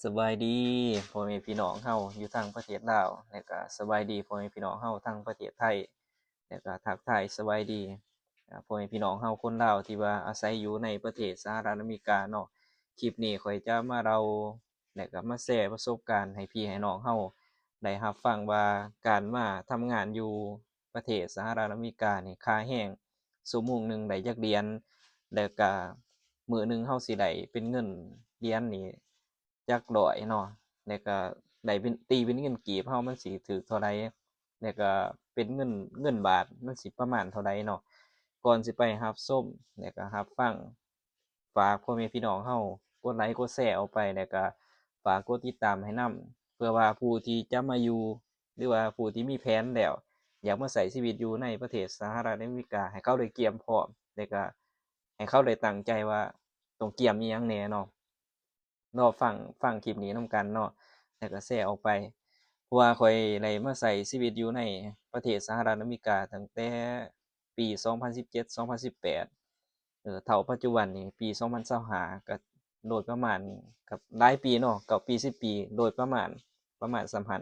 ສະບາຍດີພໍ່ແມ່ພີ່ນ້ອງເຮົາຢູ່ທາງປະເທດລາວ ແລະກະສະບາຍດີພໍ່ແມ່ພີ່ນ້ອງເຮົາທາງປະເທດໄທ ແລະກະທັກທາຍສະບາຍດີ ອາ ພໍ່ແມ່ພີ່ນ້ອງເຮົາຄົນລາວທີ່ວ່າອາໄສຢູ່ໃນປະເທດສະຫະລັດອາເມລິກາເນາະ. ຄລິບນີ້ຂ້ອຍຈະມາເລົ່າ ແລະກະມາແຊປະສົບການໃຫ້ພີ່ໃຫ້ນ້ອງເຮົາໄດ້ຮັບຟັງວ່າ ການມາທຳງານຢູ່ປະເທດສະຫະລັດອາເມລິການີ້ ຄ່າແຮງຊົ່ວໂມງໜຶ່ງໄດ້ຈັກຫຼຽນ ແລະກະມື້ໜຶ່ງເຮົາຊິໄດ້ເປັນເງິນຫຼຽນນີ້ ຈັກຮ້ອຍເນາະ ແລ້ວກະໄດ້ເປັນ ຕີເປັນເງິນກີບເຮົາມັນຊິຖືກເທົ່າໃດ ແລ້ວກະເປັນເງິນ ເງິນບາດມັນຊິປະມານເທົ່າໃດເນາະ. ກ່ອນຊິໄປຮັບຊົມ ແລ້ວກະຮັບຟັງ ຝາກພໍ່ແມ່ພີ່ນ້ອງເຮົາກົດໄລກົດແຊອອກໄປ ແລ້ວກະຝາກກົດຕິດຕາມໃຫ້ນຳ ເພື່ອວ່າຜູ້ທີ່ຈະມາຢູ່ ຫຼືວ່າຜູ້ທີ່ມີແຜນແລ້ວ ຢາກມາໃຊ້ຊີວິດຢູ່ໃນປະເທດສະຫະລັດອາເມລິກາ ໃຫ້ເຂົາໄດ້ກຽມພ້ອມ ແລ້ວກະໃຫ້ເຂົາໄດ້ຕັ້ງໃຈວ່າຕ້ອງກຽມອີ່ຫຍັງແດ່ເນາະ. ລໍຟັງ ຟັງຄລິບນີ້ນຳກັນເນາະ ແລ້ວກະແຊອອກໄປ ເພາະວ່າຂ້ອຍໄດ້ມາໃຊ້ຊີວິດຢູ່ໃນປະເທດສະຫະລັດອາເມລິກາຕັ້ງແຕ່ປີສອງພັນສິບເຈັດ ສອງພັນສິບແປດ ເອີ ເທົ່າປັດຈຸບັນນີ້ປີສອງພັນຊາວຫ້າ ກະໂດຍປະມານ ກະຫຼາຍປີເນາະ ເກົ້າປີ ສິບປີ ໂດຍປະມານ ປະມານສ່ຳຫັ້ນ.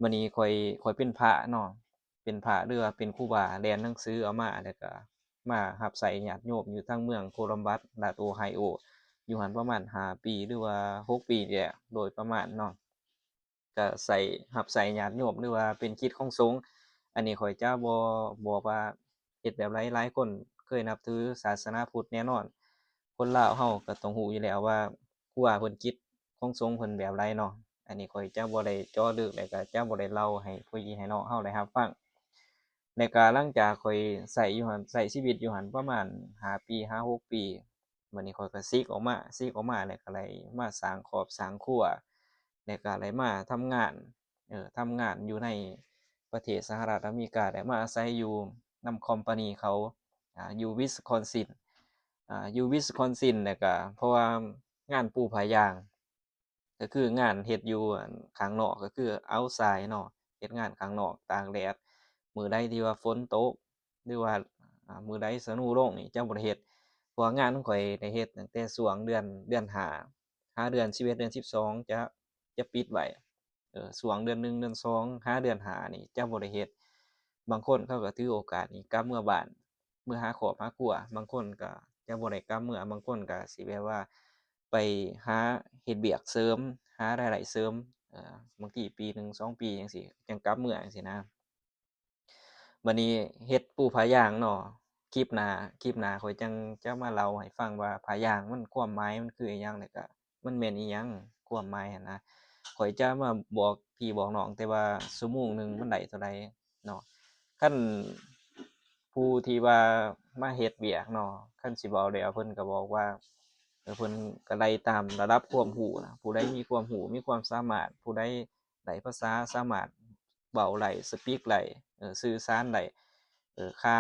ບາດນີ້ຂ້ອຍ ຂ້ອຍເປັນພະເນາະ ເປັນພະ ຫຼືວ່າເປັນຄູບາ ແລ່ນໜັງສືເອົາມາ ແລ້ວກະມາຮັບໃຊ້ຍາດໂຍມຢູ່ທາງເມືອງໂຄລັມບັສ ລັດໂອໄຮໂອ ຢູ່ຫັ້ນປະມານຫ້າປີ ຫຼືວ່າຫົກປີນີ້ແຫຼະ ໂດຍປະມານເນາະ. ກະໃຊ້ ຮັບໃຊ້ຍາດໂຍມ ຫຼືວ່າເປັນກິດຂອງສົງ. ອັນນີ້ຂ້ອຍຈະບໍ່ບອກວ່າເຮັດແບບໃດ ຫຼາຍຄົນເຄີຍນັບຖືສາສະໜາພຸດແນ່ນອນ. ຄົນລາວເຮົາກະຕ້ອງຮູ້ຢູ່ແລ້ວວ່າ ຄູບາເພິ່ນ ກິດຂອງສົງເພິ່ນແບບໃດເນາະ. ອັນນີ້ຂ້ອຍຈະບໍ່ໄດ້ເຈາະເລິກ ແລະກະຈະບໍ່ໄດ້ເລົ່າໃຫ້ພໍ່ພີ່ໃຫ້ນ້ອງເຮົາໄດ້ຮັບຟັງ. ແລະກະຫຼັງຈາກຂ້ອຍໃຊ້ຢູ່ຫັ້ນ ໃຊ້ຊີວິດຢູ່ຫັ້ນປະມານຫ້າປີ ຫ້າຫົກປີ ບາດນີ້ຂ້ອຍກະສິກອອກມາ ສິກອອກມາແລ້ວກະໄດ້ມາສ້າງຄອບສ້າງຄົວ ແລ້ວກະໄດ້ມາທຳງານ ເອີ ທຳງານຢູ່ໃນປະເທດສະຫະລັດອາເມລິກາ ໄດ້ມາອາໄສຢູ່ນຳຄອມພານີເຂົາ ອາ ຢູ່ວິສຄອນຊິນ ອາ ຢູ່ວິສຄອນຊິນ ແລ້ວກະເພາະວ່າງານປູພາຍາງ ກະຄືງານເຮັດຢູ່ ອັນ ຂ້າງນອກ ກະຄືເອົາຊາຍເນາະ ເຮັດງານຂ້າງນອກຕາກແດດ. ມື້ໃດທີ່ວ່າຝົນຕົກ ຫຼືວ່າ ອາ ມື້ໃດສະໂນລົງນີ້ ຈະບໍ່ໄດ້ເຮັດ ເພາະວ່າງານຂອງຂ້ອຍໄດ້ເຮັດຕັ້ງແຕ່ຊ່ວງເດືອນ ເດືອນຫ້າ ຫາເດືອນສິບເອັດ ເດືອນສິບສອງ ຈະ ຈະປິດໄວ້. ເອີ ຊ່ວງເດືອນໜຶ່ງ ເດືອນສອງ ຫາເດືອນຫ້ານີ້ຈະບໍ່ໄດ້ເຮັດ. ບາງຄົນເຂົາກະຖືໂອກາດນີ້ກັບເມືອບ້ານ ເມືອຫາຄອບຫາຄົວ ບາງຄົນກະຈະບໍ່ໄດ້ກັບເມືອ ບາງຄົນກະຊິແບບວ່າໄປຫາເຮັດວຽກເສີມ ຫາລາຍໄດ້ເສີມ ເອີ ບາງທີປີໜຶ່ງ ສອງປີ ຈັ່ງຊີ້ ຈັ່ງກັບເມືອ ຈັ່ງຊີ້ນະ. ບາດນີ້ເຮັດປູພາຍາງເນາະ ຄລິບໜ້າ ຄລິບໜ້າຂ້ອຍຈັ່ງຈະມາເລົ່າໃຫ້ຟັງວ່າພາຍາງມັນ ຄວາມໝາຍມັນຄືອີ່ຫຍັງ ແລ້ວກະມັນແມ່ນອີ່ຫຍັງ ຄວາມໝາຍຫັ້ນນະ. ຂ້ອຍຈະມາບອກພີ່ບອກນ້ອງ ແຕ່ວ່າຊົ່ວໂມງໜຶ່ງມັນໄດ້ເທົ່າໃດເນາະ. ຄັນຜູ້ທີ່ວ່າມາເຮັດວຽກເນາະ ຄັນຊິເວົ້າແລ້ວເພິ່ນກະບອກວ່າ ເອີ ເພິ່ນກະໄດ້ຕາມລະດັບຄວາມຮູ້ນະ ຜູ້ໃດມີຄວາມຮູ້ ມີຄວາມສາມາດ ຜູ້ໃດໄດ້ພາສາ ສາມາດເວົ້າໄດ້ ສະປີກໄດ້ ເອີ ສື່ສານໄດ້ ເອີ ຄ່າ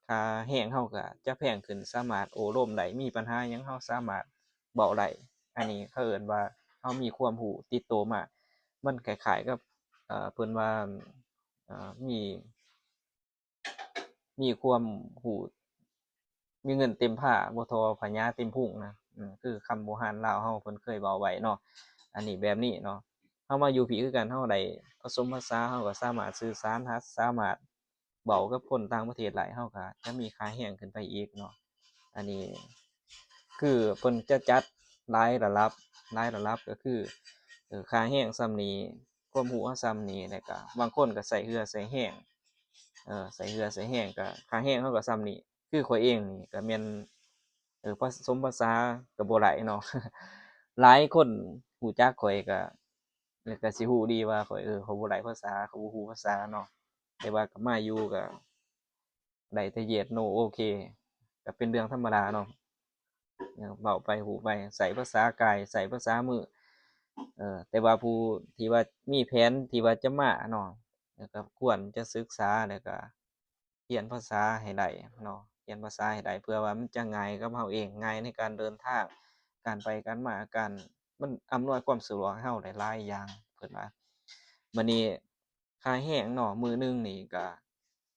ຄ່າແຮງເຮົາກະຈະແພງຂຶ້ນ ສາມາດໂອ້ລົມໄດ້ ມີບັນຫາຫຍັງເຮົາສາມາດເວົ້າໄດ້. ອັນນີ້ເຂົາເອີ້ນວ່າເຮົາມີຄວາມຮູ້ຕິດໂຕມາ ມັນຄ້າຍໆກັບ ເອີ ເພິ່ນວ່າ ເອີ ມີ ມີຄວາມຮູ້ ມີເງິນເຕັມພ້າ ບໍ່ທໍ່ພະຍາເຕັມພຸງນະ ອື ຄືຄຳໂບຮານລາວເຮົາເພິ່ນເຄີຍເວົ້າໄວ້ເນາະ. ອັນນີ້ແບບນີ້ເນາະ ເຮົາມາຢູ່ພີ້ຄືກັນ ເຮົາໄດ້ປະສົມພາສາ ເຮົາກະສາມາດສື່ສານ ຫາ ສາມາດເວົ້າກັບຄົນຕ່າງປະເທດໄດ້ ເຮົາກະຈະມີຄ່າແຮງຂຶ້ນໄປອີກເນາະ. ອັນນີ້ຄືເພິ່ນຈະຈັດຫຼາຍລະດັບ ຫຼາຍລະດັບ ກະຄື ເອີ ຄ່າແຮງສ່ຳນີ້ ຄວາມຮູ້ເຮົາສ່ຳນີ້ ແລ້ວກະບາງຄົນກະໃຊ້ເຫື່ອໃຊ້ແຮງ ເອີ ໃຊ້ເຫື່ອໃຊ້ແຮງ ກະຄ່າແຮງເຮົາກະສ່ຳນີ້. ຄືຂ້ອຍເອງນີ້ກະແມ່ນ ເອີ ປະສົມພາສາກະບໍ່ໄດ້ເນາະ ຫຼາຍຄົນຮູ້ຈັກຂ້ອຍກະ ກະຊິຮູ້ດີວ່າຂ້ອຍ ເອີ ຂ້ອຍບໍ່ໄດ້ພາສາ ຂ້ອຍບໍ່ຮູ້ພາສາເນາະ ແຕ່ວ່າກະມາຢູ່ກະ ໄດ້ແຕ່ yes no okay ກະເປັນເລື່ອງທຳມະດາເນາະ ເວົ້າໄປ ຮູ້ໄປ ໃຊ້ພາສາກາຍ ໃຊ້ພາສາມື ເອີ ແຕ່ວ່າຜູ້ທີ່ວ່າມີແຜນທີ່ວ່າຈະມາເນາະ ແລ້ວກະຄວນຈະສຶກສາ ແລ້ວກະຮຽນພາສາໃຫ້ໄດ້ເນາະ ຮຽນພາສາໃຫ້ໄດ້ ເພື່ອວ່າມັນຈະງ່າຍກັບເຮົາເອງ ງ່າຍໃນການເດີນທາງ ການໄປການມາ ການ ມັນອຳນວຍຄວາມສະດວກໃຫ້ເຮົາໄດ້ຫຼາຍຢ່າງ ເພິ່ນວ່າ. ບາດນີ້ ຄ່າແຮງເນາະ ມື້ໜຶ່ງນີ້ກະ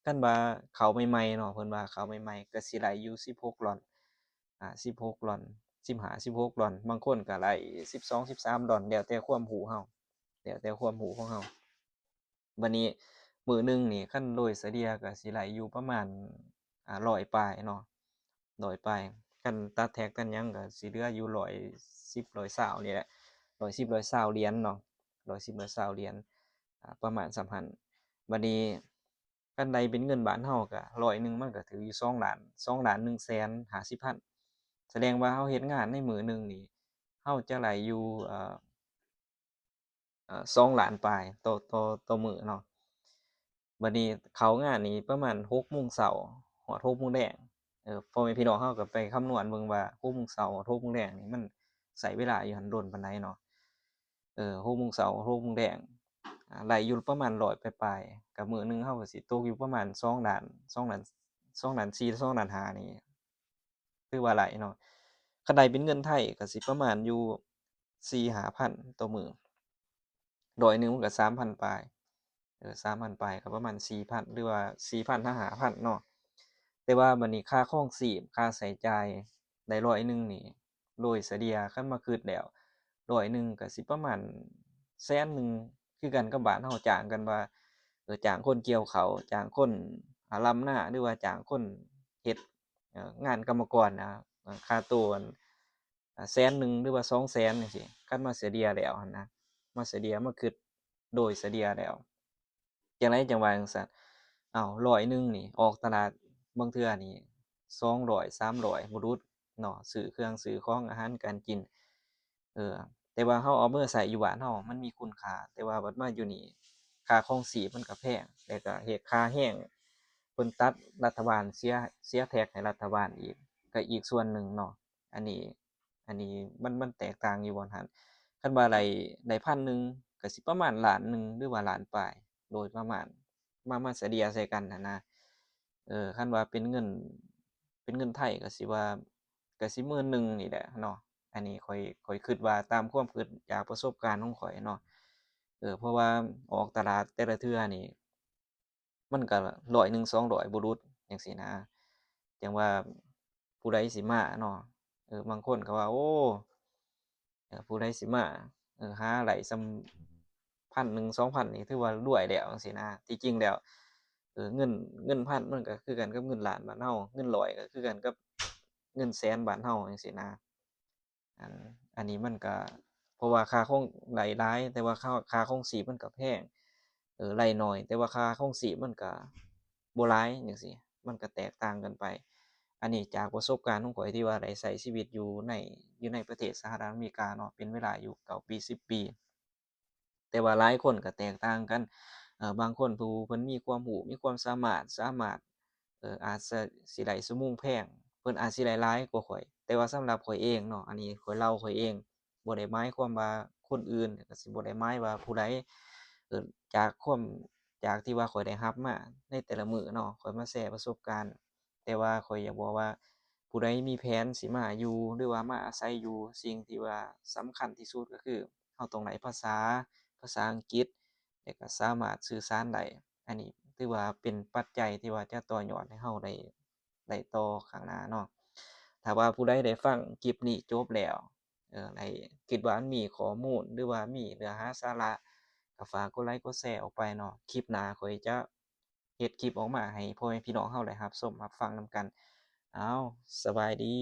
ຄັນວ່າເຂົ້າໃໝ່ໆເນາະ ເພິ່ນວ່າເຂົ້າໃໝ່ໆກະຊິໄດ້ຢູ່ສິບຫົກລອນ ອາ ສິບຫົກລອນ ສິບຫ້າ ສິບຫົກດອນ ບາງຄົນກໍໄດ້ສິບສອງ ສິບສາມດອນ ແລ້ວແຕ່ຄວາມຮູ້ເຮົາ ແລ້ວແຕ່ຄວາມຮູ້ຂອງເຮົາ. ບັດນີ້ມື້ໜຶ່ງນີ້ ຄັນໂດຍສະເລ່ຍກໍຊິໄດ້ຢູ່ປະມານ ອ່າ ຮ້ອຍປາຍເນາະ ຮ້ອຍປາຍ ຄັນຕັດແທັກຕັດຫຍັງກໍຊິເຫຼືອຢູ່ຮ້ອຍສິບ ຮ້ອຍຊາວນີ້ແຫຼະ ຮ້ອຍສິບ ຮ້ອຍຊາວຫຼຽນເນາະ ຮ້ອຍສິບ ຮ້ອຍຊາວຫຼຽນ ອ່າ ປະມານສ່ຳຫັ້ນ. ບັດນີ້ຄັນໄດ້ເປັນເງິນບາດເຮົາກໍ ຮ້ອຍໜຶ່ງມັນກໍຖືຢູ່ສອງລ້ານ ສອງລ້ານໜຶ່ງແສນຫ້າສິບພັນ ສະແດງວ່າເຮົາເຮັດງານໃນມື້ໜຶ່ງນີ້ ເຮົາຈະໄດ້ຢູ່ ເອີ ເອີ ສອງລ້ານປາຍຕໍ່ ຕໍ່ ຕໍ່ມື້ເນາະ. ບັດນີ້ເຂົ້າງານນີ້ປະມານຫົກໂມງເຊົ້າຮອດຫົກໂມງແລງ ເອີ ພໍ່ແມ່ພີ່ນ້ອງເຮົາກໍໄປຄຳນວນເບິ່ງວ່າຫົກໂມງເຊົ້າຮອດຫົກໂມງແລງນີ້ ມັນໃຊ້ເວລາຢູ່ຫັ້ນດົນປານໃດເນາະ. ເອີ ຫົກໂມງເຊົ້າຮອດຫົກໂມງແລງ ອ່າ ໄດ້ຢູ່ປະມານຮ້ອຍປາຍໆ ກໍມື້ໜຶ່ງເຮົາກໍຊິຕົກຢູ່ປະມານສອງລ້ານ ສອງລ້ານ ສອງລ້ານສີ່ ສອງລ້ານຫ້ານີ້ ຖືວ່າຫຼາຍເນາະ. ຄັນໄດ້ເປັນເງິນໄທກໍຊິປະມານຢູ່ສີ່ຫ້າພັນຕໍ່ມື້ ຮ້ອຍໜຶ່ງມັນກໍສາມພັນປາຍ ເອີ ສາມພັນປາຍກໍປະມານສີ່ພັນ ຫຼືວ່າສີ່ພັນຫາຫ້າພັນເນາະ. ແຕ່ວ່າບັດນີ້ຄ່າຄອງຊີບ ຄ່າໃຊ້ຈ່າຍໄດ້ຮ້ອຍໜຶ່ງນີ້ ໂດຍສະເລ່ຍຄັນມາຄິດແລ້ວ ຮ້ອຍໜຶ່ງກໍຊິປະມານແສນໜຶ່ງ ຄືກັນກັບບ້ານເຮົາ ຈ້າງກັນວ່າ ເອີ ຈ້າງຄົນກ່ຽວເຂົ້າ ຈ້າງຄົນ ອາ ລຳນາ ຫຼືວ່າຈ້າງຄົນເຮັດ ເອີ ງານກຳມະກອນນະ ເອີ ຄ່າໂຕ ອັນ ອາ ແສນໜຶ່ງ ຫຼືວ່າສອງແສນຈັ່ງຊີ້ ຄັນມາສະເລ່ຍແລ້ວຫັ້ນນະ ມາສະເລ່ຍ ມາຄິດໂດຍສະເລ່ຍແລ້ວ ຈັ່ງໃດຈັ່ງວ່າຈັ່ງຊັ້ນ. ເອົ້າ ຮ້ອຍໜຶ່ງນີ້ ອອກຕະຫຼາດບາງເທື່ອນີ້ ສອງຮ້ອຍ ສາມຮ້ອຍບໍ່ຫຼຸດເນາະ ຊື້ເຄື່ອງຊື້ຂອງ ອາຫານການກິນ ເອີ ແຕ່ວ່າເຮົາເອົາມາໃຊ້ຢູ່ບ້ານເຮົາ ມັນມີຄຸນຄ່າ ແຕ່ວ່າບັດມາຢູ່ນີ້ ຄ່າຄອງຊີບມັນກໍແພງ ແລ້ວກໍເຮັດຄ່າແຮງ ເພິ່ນຕັດ ລັດຖະບານເສຍ ເສຍແທັກໃຫ້ລັດຖະບານອີກ ກໍອີກສ່ວນໜຶ່ງເນາະ. ອັນນີ້ ອັນນີ້ມັນ ມັນແຕກຕ່າງຢູ່ບ່ອນຫັ້ນ. ຄັນວ່າໄດ້ ໄດ້ພັນໜຶ່ງ ກໍຊິປະມານລ້ານໜຶ່ງ ຫຼືວ່າລ້ານປາຍ ໂດຍປະມານ ມາ ມາສະເລ່ຍໃສ່ກັນຫັ້ນນະ. ເອີ ຄັນວ່າເປັນເງິນ ເປັນເງິນໄທກໍຊິວ່າ ກໍຊິໝື່ນໜຶ່ງນີ້ແຫຼະເນາະ. ອັນນີ້ຂ້ອຍ ຂ້ອຍຄິດວ່າ ຕາມຄວາມຄິດຈາກປະສົບການຂອງຂ້ອຍເນາະ ເອີ ເພາະວ່າອອກຕະຫຼາດແຕ່ລະເທື່ອນີ້ ມັນກໍຮ້ອຍໜຶ່ງ ສອງຮ້ອຍບໍ່ຫຼຸດຈັ່ງຊີ້ນະ. ຈັ່ງວ່າຜູ້ໃດຊິມາເນາະ ເອີ ບາງຄົນກໍວ່າ ໂອ້ ເອີ ຜູ້ໃດຊິມາ ເອີ ຫາໄດ້ສ່ຳພັນໜຶ່ງ ສອງພັນນີ້ ຖືວ່າລວຍແລ້ວຈັ່ງຊີ້ນະ. ທີ່ຈິງແລ້ວ ເອີ ເງິນ ເງິນພັນມັນກໍຄືກັນກັບເງິນລ້ານບ້ານເຮົາ ເງິນຮ້ອຍກໍຄືກັນກັບເງິນແສນບ້ານເຮົາຈັ່ງຊີ້ນະ. ອັນ ອັນນີ້ມັນກະ ເພາະວ່າຄ່າຄອງ ໄດ້ຫຼາຍ ແຕ່ວ່າຄ່າ ຄ່າຄອງຊີບມັນກະແພງ ເອີ ໄດ້ໜ້ອຍ ແຕ່ວ່າຄ່າຄອງຊີບມັນກະບໍ່ຫຼາຍຈັ່ງຊີ້ ມັນກະແຕກຕ່າງກັນໄປ. ອັນນີ້ຈາກປະສົບການຂອງຂ້ອຍທີ່ວ່າໄດ້ໃຊ້ຊີວິດຢູ່ໃນ ຢູ່ໃນປະເທດສະຫະລັດອາເມລິກາເນາະ ເປັນເວລາຢູ່ເກົ້າປີ ສິບປີ. ແຕ່ວ່າຫຼາຍຄົນກໍແຕກຕ່າງກັນ ເອີ ບາງຄົນຜູ້ເພິ່ນມີຄວາມຮູ້ ມີຄວາມສາມາດ ສາມາດ ເອີ ອາດຈະຊິໄດ້ຊົ່ວໂມງແພງ ເພິ່ນອາດຊິໄດ້ຫຼາຍກວ່າຂ້ອຍ ແຕ່ວ່າສຳລັບຂ້ອຍເອງເນາະ ອັນນີ້ຂ້ອຍເລົ່າຂ້ອຍເອງ ບໍ່ໄດ້ໝາຍຄວາມວ່າຄົນອື່ນ ກໍຊິບໍ່ໄດ້ໝາຍວ່າຜູ້ໃດ ເອີ ຈາກຄວາມ ຈາກທີ່ວ່າຂ້ອຍໄດ້ຮັບມາໃນແຕ່ລະມື້ເນາະ ຂ້ອຍມາແຊປະສົບການ ແຕ່ວ່າຂ້ອຍຢາກບອກວ່າ ຜູ້ໃດມີແຜນຊິມາຢູ່ ຫຼືວ່າມາອາໄສຢູ່ ສິ່ງທີ່ວ່າສຳຄັນທີ່ສຸດກໍຄື ເຮົາຕ້ອງໄດ້ພາສາ ພາສາອັງກິດ ແລະກໍສາມາດສື່ສານໄດ້. ອັນນີ້ຖືວ່າເປັນປັດໄຈທີ່ວ່າຈະຕໍ່ຍອດໃຫ້ເຮົາໄດ້ ໄດ້ຕໍ່ຂ້າງໜ້າເນາະ. ຖ້າວ່າຜູ້ໃດໄດ້ຟັງຄລິບນີ້ຈົບແລ້ວ ເອີ ໄດ້ ຄິດວ່າມັນມີຂໍ້ມູນ ຫຼືວ່າມີເນື້ອຫາສາລະ ກໍຝາກກົດໄລກົດແຊອອກໄປເນາະ. ຄລິບໜ້າຂ້ອຍຈະເຮັດຄລິບອອກມາໃຫ້ພໍ່ແມ່ພີ່ນ້ອງເຮົາໄດ້ຮັບຊົມຮັບຟັງນຳກັນ. ເອົາ ສະບາຍດີ.